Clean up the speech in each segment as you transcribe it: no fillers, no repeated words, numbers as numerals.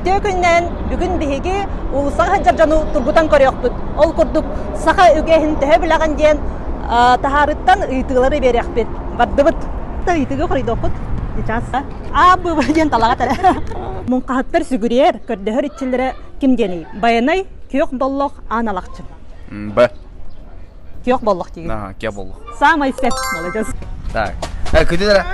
Үтүө күннээн бүгүн биһиги уулуссаҕа сылдьар дьону тургутан көрүөхпүт. Ол курдук саха үгэһин төһө билэҕин диэн таһаарыттан ыйытыылары биэриэхпит. Бардыбыт. Ыйытыыга хоруйдуохпут. Сейчас. А, Б, В диэн талаҕа этэрэ. Муҥхаһыттар сүгүрүйэр, көрдөһөр иччилэрэ ким диэний? Байанай, күөх боллох, аан алахчын. Б. Күөх боллох диигин. Ага, күөх боллох. Саамай сөп, молодец. Так. Күтүлэрэ.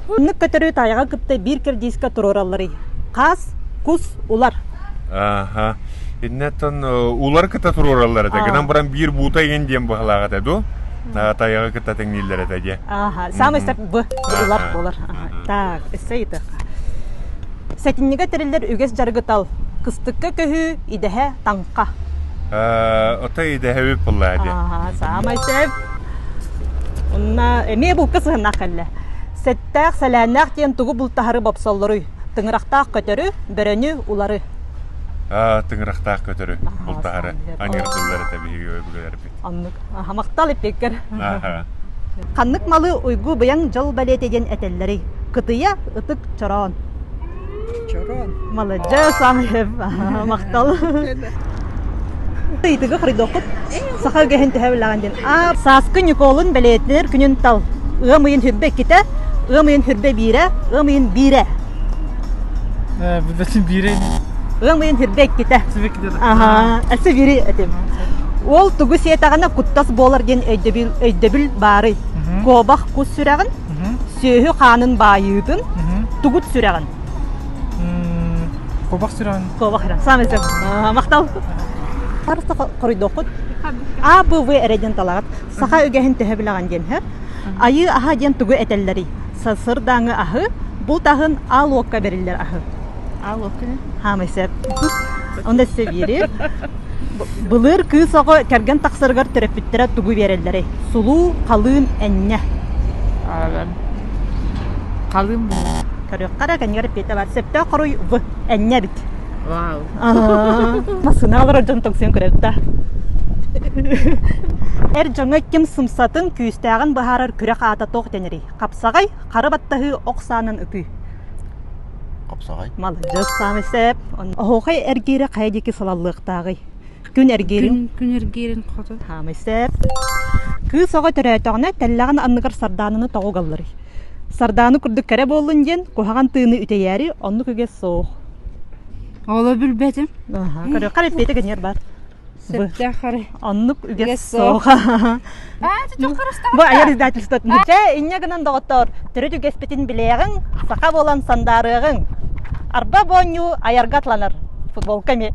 Оннук көтөрү тайаҕа кытта биир кэрдиискэ туруоралларый. Хаас, кус, улар. Аха. Иннеттан улар кытта туруораллар этэ. Гынан баран биир буута иҥин диэн быһалаах этэ ду. Тайаҕы кытта тэҥнииллэр этэ диэ. Аха. Самый сөп б улар буолар. Так, өссө ыйытыахха. Сэтинньигэ тэриллэр үгэс дьарыгы тал. Кыстыкка көһүү, идэһэ, таҥха. Ото идэһэбит буоллаа дии. Ааха, саамай сөп. Онно эмиэ булка сыһыннаах кэллэ. Сэттээх, сэлээннээх диэн тугу бултаһары бопсоллоруй? Тыҥырахтаах көтөрү, бөрөнү, улары. Тыҥырахтаах көтөрү бултаһары аньырдыллар этэ биһиги өбүгэлэрбит. Оннук. Аха, махтал эппиэккэр. Ханнык малы уйгу быйаҥ дьол бэлиэтэ диэн этэллэрий? Кытыйа, ытык, чороон. Чороон. Маладьыас, махтал. Ыйытыгы хоруйдуоххут. Саха үгэһин төһө билэҕин диэн. А сааскы Ньукуолун бэлиэтинэр күнүн тал. Ыам ыйын хүрбэ иккитэ, ыам ыйын хүрбэ биирэ, ыам ыйын биирэ. Билбэтим биирэ. Ыам ыйын хүрбэ иккитэ. Аха, өссө биири этим. Уол тугу сиэтэҕинэ куттас буолар диэн өйдөбүл, өйдөбүл баарый. Куобах кус сүрэҕин, сүөһү хаанын баайыытын, тугут сүрэҕин. Куобах сүрэҕин. Куобах сүрэҕин. Саамай сөп. Махтал. Харыста хоруйдуоххут. А, Б, В эрэ диэн талаҕыт. Саха үгэһин төһө билэҕин диэн һэ. Айыы аһа диэн тугу этэллэрий? Сырдааҥы аһы, булт аһын аал уокка бэриллэр аһы. Аал уокка Хаамай сөп. Онно өссө биири. Былыр кыыс оҕо кэргэн тахсарыгар төрөппүттэрэ тугу биэрэллэрий? Сулуу, халыым, энньэ. Халыым Көрүөххэ эрэ, кэннигэр эппиэтэ бар. Сөптөөх хоруй В. Энньэ эбит. Вау. Массыына олорор дьон тоҥсуйан көрөбүт да. Эр дьоҥҥо ким сымсатын, күүстээҕин быһаарар күрэх аата туох дэнэрий? Хапсаҕай, хары баттаһыы, ох саанан ытыы. Хапсаҕай. Маладьыас, саамай сөп. Оһуохай эргиирэ хайа диэки салаллыахтааҕый? Күн эргиирин. Күн эргиирин хоту. Саамай сөп. Кыыс оҕо төрөөтөҕүнэ тэллэҕин анныгар сардаананы тоҕо угалларый? Сардаана курдук кэрэ буоллун диэн куһаҕан тыыны үтэйээри оннук үгэс суох. Оло билбэтим. Көрүөххэ эппиэтэ гэньэр бар. Сөптөөх хары. Оннук үгэс суох. Бу айар издательствотын. Чэ, инньэ гынан доҕоттоор, төрүт үгэспитин билиэҕиҥ, саха буолан сандаарыаҕыҥ. Арба боонньуу айарга атланар. Футболка эмиэ.